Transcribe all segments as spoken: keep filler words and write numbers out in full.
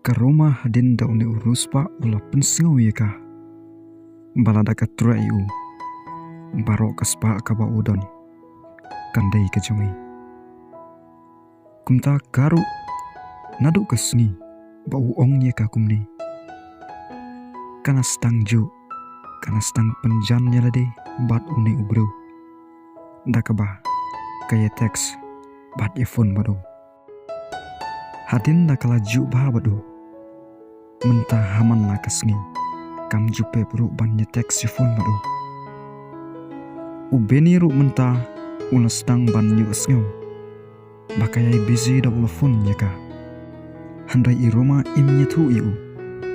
Ka Roma hadien da une u riewspah u la pynsngew ïa ka, ba lada ka treh ïa u, baroh ka spah kaba u don kan dei ka jong ngi. Kumta ka ruh, naduh ka sngi ba u ong ïa ka kumne, ka la sdang juh, ka la sdang pynjan ïa lade bad une u briew, da kaba ka ïa text bad ïa phone bad u. Hadien da ka la juh bha bad u, mynta ha man la ka sngi kam ju pep ruh ban ïa text ïa phone bad u. U Beni ruh mynta u la sdang ban ïohsngew ba ka ïai busy da u la phone ïa ka. Hynrei i Roma im ïathuh ïa u,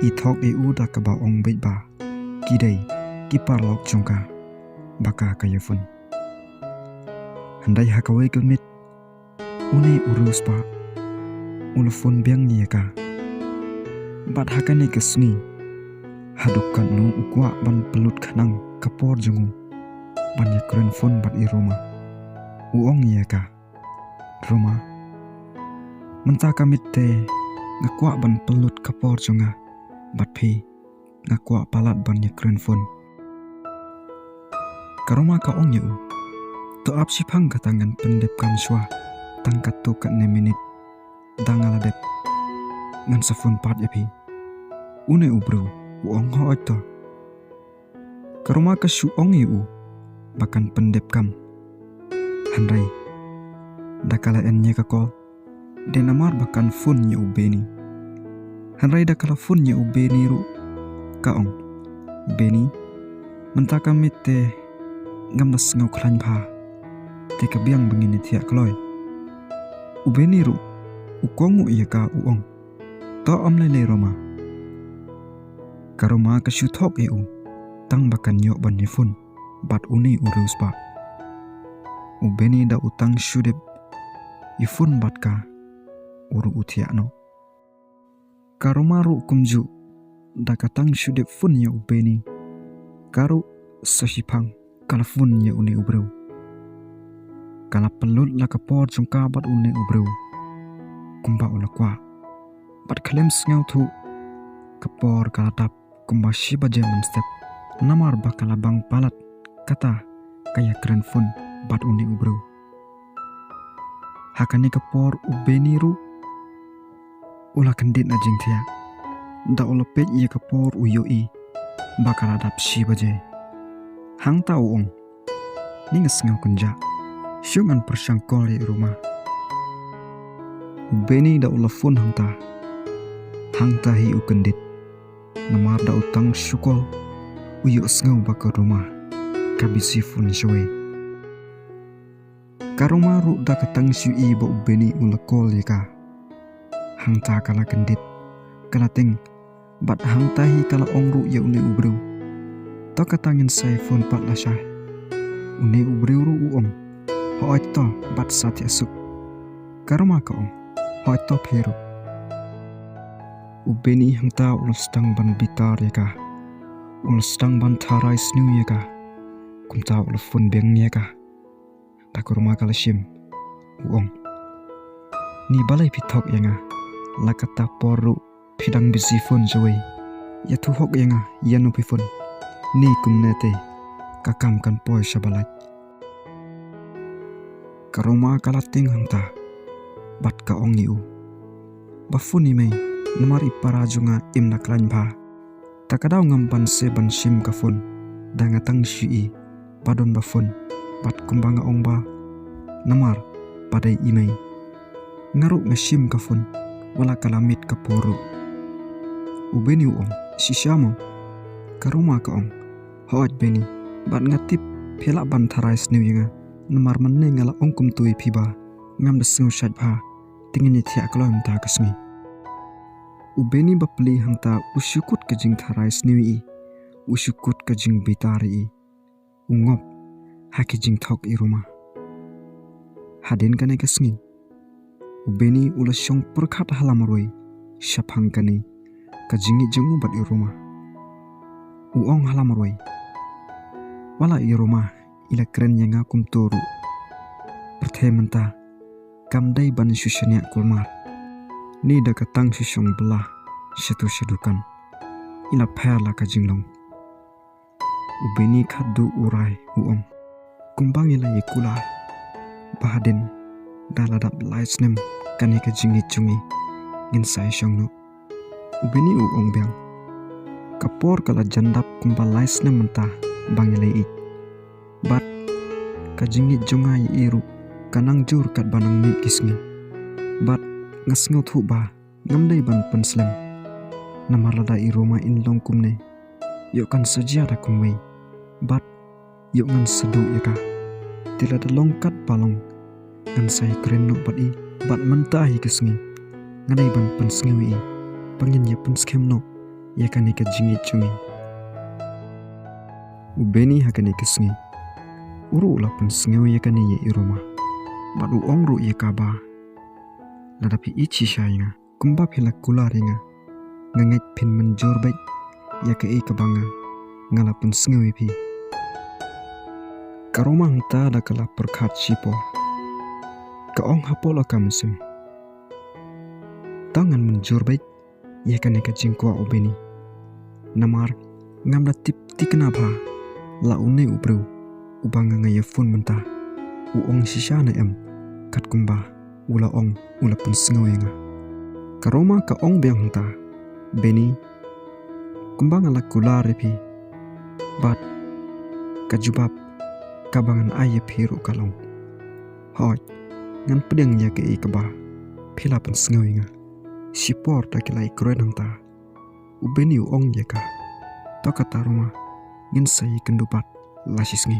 i thok ïa u da kaba ong beit ba ki dei ki paralok jong ka ba ka ka ïa phone. Hynrei ha kawei ka miet, une u riewspah u la phone biang ïa ka. Bad ha kane ka sngi, haduh katno u kwah ban pynlut khnang ka por jong u ban ïa kren phone bad i Roma, u ong ïa ka, Roma, mynta ka miet te nga kwah ban pynlut ka por jong nga bad phi, nga kwah palat ban ïa kren phone. Ka Roma ka ong ïa u, to ap shiphang kata, ngan pyndep kan shuwa, tang katto katne minit da nga la dep ngan sa phone pat ïa phi. Une u briew u ong, hooid to. Ka Roma ka shu ong ïa u ba kan pyndep kam. Hynrei da ka la end ïa ka call, dei namar ba kan phone ïa u Beni. Hynrei da ka la phone ïa u Beni ruh, ka ong, Beni, mynta ka miet te ngam da sngew khlaiñ bha, te ka biang ba ngin ïa thiah kloi. U Beni ruh u kohnguh ïa ka, u ong, to ym lei lei Roma. Ka Roma ka shu thok ïa u tang ba kan ïoh ban ïa phone bad une u riewspah. U Beni da u tang shu dep ïa phone bad ka, u ruh u thiah noh. Ka Roma ruh kumjuh, da ka tang shu dep phone ïa u Beni, ka ruh sa shiphang ka la phone ïa une u briew. Ka la pynlut la ka por jong ka bad une u briew kumba u la kwah. Bad khlem sngewthuh, ka por ka la dap kumba shi baje mynstep, namar ba ka la bang palat kata ka ïa kren phone bad une u briew. Ha kane ka por u Beni ruh u la kyndit na jingthiah. Da u la peit ïa ka por u ïohi ba ka la dap shi baje. Hangta u ong, ni nga sngew kynjah, shu ngan pyrshang call ïa i Roma. U Beni da u la phone hangta, hangta hi u kyndit. Namar da u tang shu call, u ïohsngew ba ka Roma ka busy phone shawei. Ka Roma ruh da ka tang shu i ba u Beni u la call ïa ka, hangta ka la kyndit, ka la tieng, bad hangta hi ka la ong ruh ïa une u briew, to kata ngin sa ïa phone pat lashai. Une u briew ruh u ong, hooid to, bad sa thiah suk. Ka Roma ka ong, hooid to phi ruh. U Beni hangta u la sdang ban bitar ïa ka, u la sdang ban tharai sniew ïa ka. Kumta u la phone biang ïa ka. Da ka Roma ka la shim, u ong, ni balei phi thok ïa nga, la kata por ruh phi dang busy phone shawei. Ïathuh hok ïa nga, ïano phi phone. Ni kumne te ka kam kan poi shaba lait. Ka Roma ka la tieng hangta bad ka ong ïa u, ba phone i mei, namar i para jong nga im da khlaiñ bha. Ta ka daw ngam banse ban shim ka phone, da nga tang shu i ba don ba phone, bad kumba nga ong ba namar ba dei i mei. Nga ruh nga shim ka phone, wat la ka la miet ka por ruh. U Beni u ong, shisha mo? Ka Roma ka ong, hooid Beni, bad nga tip phi lah ban tharai sniew ïa nga, namar mynne nga la ong kumto ïa phi ba ngam da sngew shait bha, te ngin ïa thiah kloi mynta ka sngi. U Beni bapli hangta u shu kut ka jingtharai sniew ïa i, u shu kut ka jingbitar ïa i. U ngop ha ki jingthok i Roma. Hadien kane ka sngi, u Beni u la shong pyrkhat ha la marwei shaphang kane ka jingïeit jong u bad i Roma. U ong ha la marwei, wat la i Roma i la kren ïa nga kumto ruh, pyrthei mynta kam dei ban shu shaniah kulmar. Ni da ka tang shu shong bylla shatu sha dukan. I la pher la ka jinglong. U Beni khatduh u rai u ong, kumba ngi la ïa kular ba hadien da la dap lai snem kane ka jingïeit jong ngi ngin sa ïashong noh. U Beni u ong biang, ka por ka la jan dap kumba lai snem mynta ba ngi la ïeit. Bad ka jingïeit jong nga ïa i ruh ka nang jur katba nang mih ki sngi. Bad nga sngewthuh ba ngam dei ban pynslem. Namar lada i Roma in long kumne, ïoh kan sa jia da kumwei. Bad ïoh ngan sa duh ïa ka. Te lada long katba long, ngan sa ïakren noh bad i. Bad mynta hi ka sngi nga dei ban pynsngew ïa i ba ngin ïa pynskhem noh ïa kane ka jingïeit jong ngi. U Beni ha kane ka sngi u ruh u la pynsngew ïa kane ïa i Roma. Bad u ong ruh ïa ka ba, lada phi ïeit shisha ïa nga kumba phi la kular ïa nga, nga ngeit phin mynjur beit ïa kaei kaba nga, nga la pynsngew ïa phi. Ka Roma hangta da ka la pyrkhat shipor, ka ong hapoh la ka mynsiem, tang ngan mynjur beit ïa kane ka jingkwah u Beni. Namar ngam da tip thikna ba la une u briew uba nga nga ïa phone mynta u ong shisha ne em, katkumba u la ong u la pynsngew ïa nga. Ka Roma ka ong biang hangta, Beni, kumba nga la kular ïa phi, bad ka jubab kaba ngan ai ïa phi ruh ka long, hooid, ngan pdiang ïa kaei kaba phi la pynsngew ïa nga. Shipor da ki la ïakren hangta, u Beni u ong ïa ka, to kata Roma, ngin sa ïakynduh pat la shisngi.